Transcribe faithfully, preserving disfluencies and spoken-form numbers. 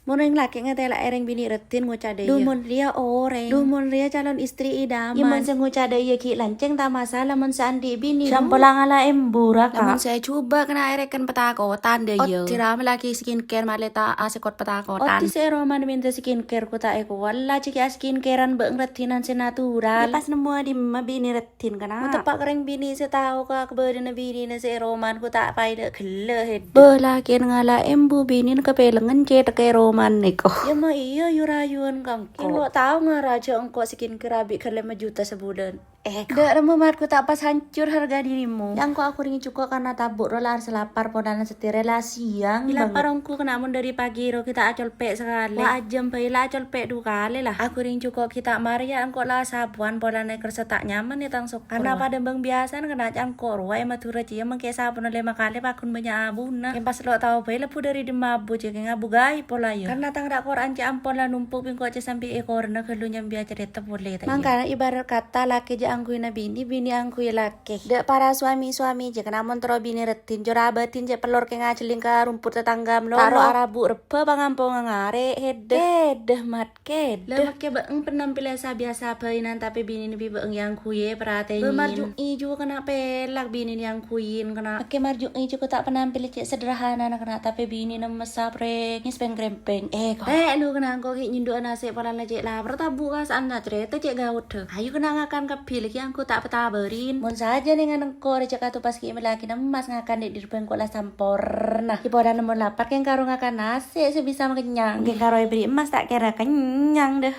Mon orèng lakè' ngatèla' orèng binè' raddhin ngoca' dâ' iyâ. Duh, mon rèya orèng. Duh, mon rèya calon istri idaman. Yâ, mon sè ngoca' dâ' iyâ ghi' lancèng ta' masalah mon sè andi' binè. Sampè' la ngala' embu, Raka. Lamon sè jhubâ' kèng arèken patakotan dâ' iyâ. Oddhi rame lagi skincare malè ta' asekot patakotan. Oddhi sè roman mènta skincare ku ta' èkowal, la cè' ghi' a-skincarean bâ'eng raddhinan sè natural. Yâ, pas nemmowa dimma binè raddhin kèng. Mon teppa' ka orèng binè sè tao ka kabâdâ'ânna binèna sè roman ku ta' paèdâ' ghellâ' hèdâ. Bâ, lakèna ngala' embu binèna kapelengngen cèthagghâ roman nèko. Yâ, ma' iyâ, yu-rayuwân kangko. Kèng lo' tao ngara jhâ' engko' skincare abi' ghâllu lèma juta sabulân. Eh, dâ' remma matku ta' pas hancur harga dirimu. Yâ, engko' aghuri jhuko' karna tabu' ro la arsa lapar polana satèya la siyang. Lapar engko' kèng mon dâri pagi ro ghi' ta' acolpe' sakalè. Wa ajâm bhâi la acolpe' du kalè la. Aghuri jhuko' ghi' ta' marè yâ engko' la sabuwân polana kersa ta' nyaman yâ tang sokor. Karna padâ bâng biyasana kèng ca'na engko' rowa è Madhurâ cè' yâ mangkè sabuna lèma kalè paggun bânnya' abuna. Kèng pas lo' tao bhâi lebbhu dâri dimma abu cè' kèng abu ghâi pola yâ. Karna tang ra-, Kor'an cè' ampon la numpuk bi' engko' cè' sambi èkorna ghâllu nyambi acarèta polè ta' iyâ. Mangkana ibarat kata lakè jhâ' angghuina binè, binè angghuy lakè. Dâ' para suami-suami jhâ' kèng mon terro binè raddhin jhâ' ra abâdhin cè' pellor kèng ajhelling ka rumput tatangghâ mlolo. Ta' ro arabu rebbhâ pangampongnga ngarè' hèdâ. Hèdâ, Mat, hèdâ. La makkè bâ'eng penampilân sa-biyasa bhâi nan tapè binèna bi' bâ'eng èangghuyè, pratènè. Bâ marju'i jhuko' kèng pelak binèna èangghuyè kèng. Makkè marju'i jhuko' ta' penampilân cè' sederhanana kèng, tapè binèna messa prèngès pèng-krèmpèng. Eh, ko. Tè' lu kèng engko' ghi' nyindu'a nasè' polana cè' lapar tabu' kasa'an acarèta cè' gaudhâ. Ayu kèng ngakan kabbhi lagi engko' ta' patabârin. Mon sajân nèng engko' rèjhâ katu pas ghi' mellèyaghi emmas ngakan dhi'-, dhi' bâ engko' la samporna. Polana mon lapar kèng karo ngakan nasè' sè bisa makennyang. Kèng karo èberri' emmas ta' kèra kennyang dâ.